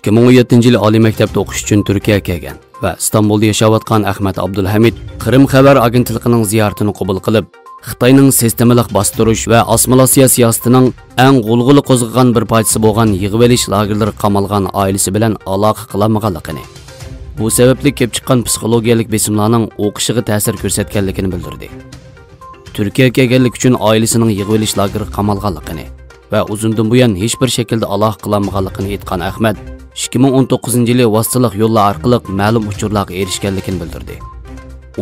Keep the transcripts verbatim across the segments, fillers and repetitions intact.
ئىككى مىڭ ئون يەتتىنچى يىلى ئالىي مەكتەپتە ئوقۇش ئۈچۈن تۈركىيەگە كەلگەن ۋە ئىستانبۇلدا ياشاۋاتقان ئەخمەت ئابدۇلھەمىد قىرىم خەۋەر ئاگېنتلىقىنىڭ زىيارىتىنى قوبۇل قىلىپ، خىتاينىڭ سىستېمىلىق باستۇرۇش ۋە ئاسسىمىلياتسىيە سىياسىتىنىڭ ئەڭ غۇلغۇلا قوزغىغان بىر پارچىسى بولغان يىغىۋېلىش لاگېرلىرىغا قامالغان ئائىلىسى بىلەن ئالاقە قىلالمىغانلىقىنى، بۇ سەۋەبلىك كېلىپ چىققان پسىخولوگىيەلىك بېسىملارنىڭ ئوقۇشىغا تەسىر كۆرسەتكەنلىكىنى بىلدۈردى. تۈركىيەگە كەلگەنلىكى ئۈچۈن ئائىلىسىنىڭ يىغىۋېلىش لاگېرىغا قامالغانلىقىنى ۋە ئۇزۇندىن بۇيان ھېچبىر شەكىلدە ئالاقە قىلالمىغانلىقىنى ئېيتقان ئەخمەت، ئىككى مىڭ ئون توققۇزىنچى يىلى ۋاسىتىلىق يوللار ئارقىلىق مەلۇم ئۇچۇرلارغا ئېرىشكەنلىكىنى بىلدۈردى.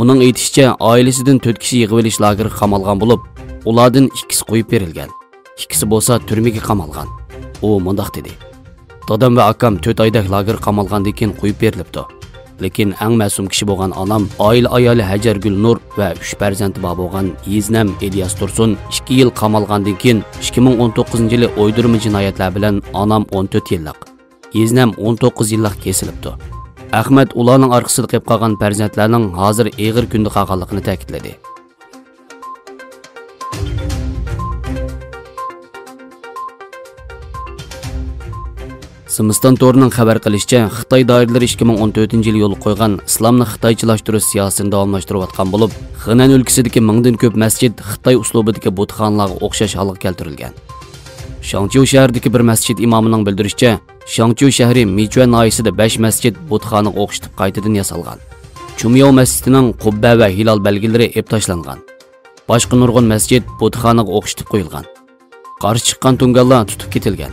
ئۇنىڭ ئېيتىشىچە، ئائىلىسىدىن تۆت كىشى يىغىۋېلىش لاگېرىغا قامالغان بولۇپ، ئۇلاردىن ئىككىسى قويۇپ بېرىلگەن، ئىككىسى بولسا تۈرمىگە قامالغان. ئۇ مۇنداق دېدى: دادام ۋە ئاكام تۆت ئايدەك لاگېرغا قامالغاندىن كېيىن قويۇپ بېرىلىپتۇ. لېكىن ئەڭ مەسۇم كىشى بولغان ئانام، ئائىلە ئايالى ھەجەرگۈل نۇر ۋە ئۈچ پەرزەنتى بار بولغان يېزنەم ئىلياس تۇرسۇن ئىككى يىل قامالغاندىن كېيىن، ئىككى مىڭ ئون توققۇزىنچى يىلى ئويدۇرما جىنايەتلەر بىلەن ئانام ئون تۆت يىللىق، يېزنەم ئون توققۇز يىللىق كېسىلىپتۇ. ئەخمەت ئۇلارنىڭ ئارقىسىدا قېلىپ قالغان پەرزەنتلەرنىڭ ھازىر ئېغىر كۈندە قالغانلىقىنى تەكىتلىدى. زىمىستان تورىنىڭ خەۋەر قىلىشىچە، خىتاي دائىرىلىرى ئىككى مىڭ ئون تۆتىنچى يىلى يولغا قويغان ئىسلامنى خىتايچىلاشتۇرۇش سىياسىتىنى داۋاملاشتۇرۇۋاتقان بولۇپ، خېنەن ئۆلكىسىدىكى مىڭدىن كۆپ مەسچىت خىتاي ئۇسلۇبىدىكى بۇتخانىلارغا ئوخشاش ھالغا كەلتۈرۈلگەن. شاڭچيۇ شەھىرىدىكى بىر مەسچىت ئىمامىنىڭ بىلدۈرۈشىچە، شاڭچيۇ شەھىرى مىچۈەن ناھىيەسىدە بەش مەسچىت بۇتخانىغا ئوخشىتىپ قايتىدىن ياسالغان. چۈمياۋ مەسچىتىنىڭ قۇببە ۋە ھىلال بەلگىلىرى ئېپ تاشلانغان. باشقا نۇرغۇن مەسچىت بۇتخانىغا ئوخشىتىپ قويۇلغان. قارشى چىققان تۇڭگانلار تۇتۇپ كېتىلگەن.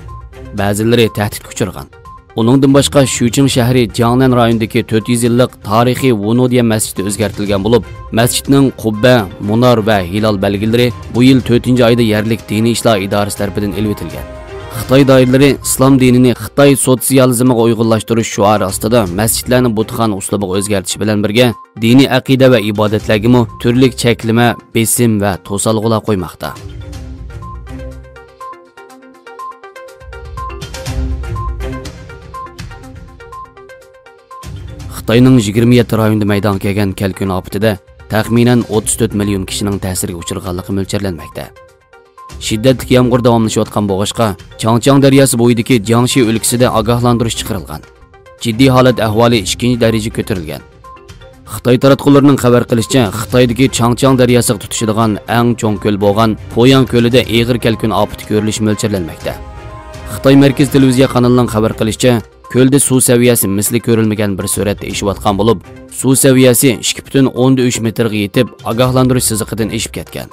بەزىلىرى تەھدىتكە ئۇچرىغان. ئۇنىڭدىن باشقا، شۈچىڭ شەھىرى جياڭنەن رايونىدىكى تۆت يۈز يىللىق تارىخىي ۋۇنۇ دىيەن مەسچىتى ئۆزگەرتىلگەن بولۇپ، مەسچىتنىڭ قۇببە، مۇنار ۋە ھىلال بەلگىلىرى بۇ يىل تۆتىنچى ئايدا يەرلىك دىنىي ئىشلار ئىدارىسى تەرىپىدىن ئېلىۋېتىلگەن. خىتاي دائىرىلىرى ئىسلام دىنىنى خىتاي سوتسىيالىزمىغا ئۇيغۇنلاشتۇرۇش شوئارى ئاستىدا مەسچىتلەرنى بۇتخانا ئۇسلۇبىغا ئۆزگەرتىش بىلەن بىرگە، دىنىي ئەقىدە ۋە ئىبادەتلەرگىمۇ تۈرلۈك چەكلىمە، بېسىم ۋە توسالغۇلار قويماقتا. خىتاينىڭ يىگىرمە يەتتە رايونىدا مەيدانغا كەلگەن كەلكۈن ئاپىتىدە تەخمىنەن ئوتتۇز تۆت مىليون كىشىنىڭ تەسىرگە ئۇچرىغانلىقى مۆلچەرلەنمەكتە. شىددەتلىك يامغۇر داۋاملىشىۋاتقان بولغاچقا، چاڭچياڭ دەرياسى بويىدىكى جياڭشى ئۆلكىسىدە ئاگاھلاندۇرۇش چىقىرىلغان. جىددىي ھالەت ئەھۋالى ئىككىنچى دەرىجىگە كۆتۈرۈلگەن. خىتاي تاراتقۇلىرىنىڭ خەۋەر قىلىشىچە، خىتايدىكى چاڭچياڭ دەرياسىغا تۇتىشىدىغان ئەڭ چوڭ كۆل بولغان پوياڭ كۆلىدە ئېغىر كەلكۈن ئاپىتى كۆرۈلۈشى مۆلچەرلەنمەكتە. خىتاي مەركىزىي تېلېۋىزىيە قانىلىنىڭ خەۋەر قىلىشىچە، كۆلدە سۇ سەۋىيەسى مىسلى كۆرۈلمىگەن بىر سۈرئەتتە ئېشىۋاتقان بولۇپ، سۇ سەۋىيەسى ئىككى پۈتۈن ئوندىن ئۈچ مېتىرغا يېتىپ، ئاگاھلاندۇرۇش سىزىقىدىن ئېشىپ كەتكەن.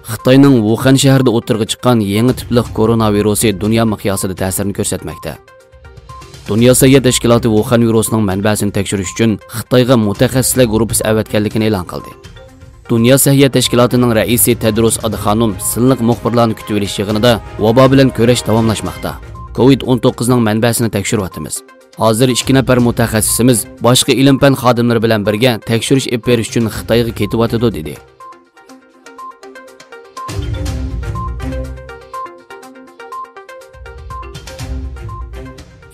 خىتاينىڭ ۋۇخەن شەھىرىدە ئوتتۇرىغا چىققان يېڭى تىپلىق كورونا ۋىرۇسى دۇنيا مىقياسىدا تەسىرىنى كۆرسەتمەكتە. دۇنيا سەھىيە تەشكىلاتى ۋۇخەن ۋىرۇسىنىڭ مەنبەسىنى تەكشۈرۈش ئۈچۈن خىتايغا مۇتەخەسسىسلەر گۇرۇپپىسى ئەۋەتكەنلىكىنى ئېلان قىلدى. دۇنيا سەھىيە تەشكىلاتىنىڭ رەئىسى تەدرۇس ئادخانوم سىنلىق مۇخبىرلارنى كۈتۈۋېلىش يىغىنىدا ۋابا بىلەن كۈرەش داۋاملاشماقتا. كوۋىد ئون توققۇزنىڭ مەنبەسىنى تەكشۈرۈۋاتىمىز. ھازىر ئىككى نەپەر مۇتەخەسسىسىمىز باشقا ئىلىم-پەن خادىملىرى بىلەن بىرگە تەكشۈرۈش ئېلىپ بېرىش ئۈچۈن خىتايغا كېتىۋاتىدۇ، دېدى.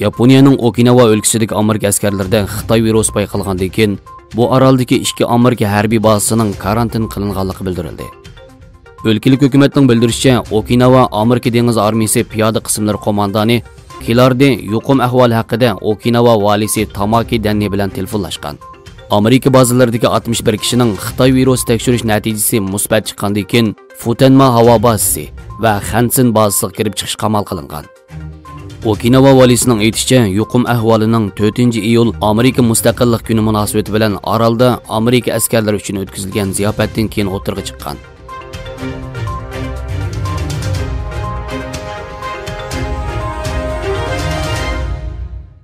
ياپونىيەنىڭ ئوكىناۋا ئۆلكىسىدىكى ئامېرىكا ئەسكەرلىرىدە خىتاي ۋىرۇسى بايقالغاندىن كېيىن، بۇ ئارالدىكى ئىككى ئامېرىكا ھەربىي بازىسىنىڭ كارانتىن قىلىنغانلىقى بىلدۈرۈلدى. ئۆلكىلىك ھۆكۈمەتنىڭ بىلدۈرۈشىچە، ئوكىناۋا ئامېرىكا دېڭىز ئارمىيىسى پىيادە قىسىملىرى قوماندانى كىلاردى يۇقۇم ئەھۋالى ھەققىدە ئوكىناۋا ۋالىسى تاماكى دەننى بىلەن تېلېفونلاشقان. ئامېرىكا بازىلىرىدىكى ئاتمىش بىر كىشىنىڭ خىتاي ۋىرۇسى تەكشۈرۈش نەتىجىسى مۇسبەت چىققاندىن كېيىن، فۇتەنما ھاۋا بازىسى ۋە خەنسىن بازىسىغا كىرىپ چىقىش قامال قىلىنغان. ئوكىناۋا ۋالىسىنىڭ ئېيتىشىچە، يۇقۇم ئەھۋالىنىڭ تۆتىنچى ئىيۇل ئامېرىكا مۇستەقىللىق كۈنى مۇناسىۋىتى بىلەن ئارالدا ئامېرىكا ئەسكەرلىرى ئۈچۈن ئۆتكۈزۈلگەن زىياپەتتىن كېيىن ئوتتۇرىغا چىققان.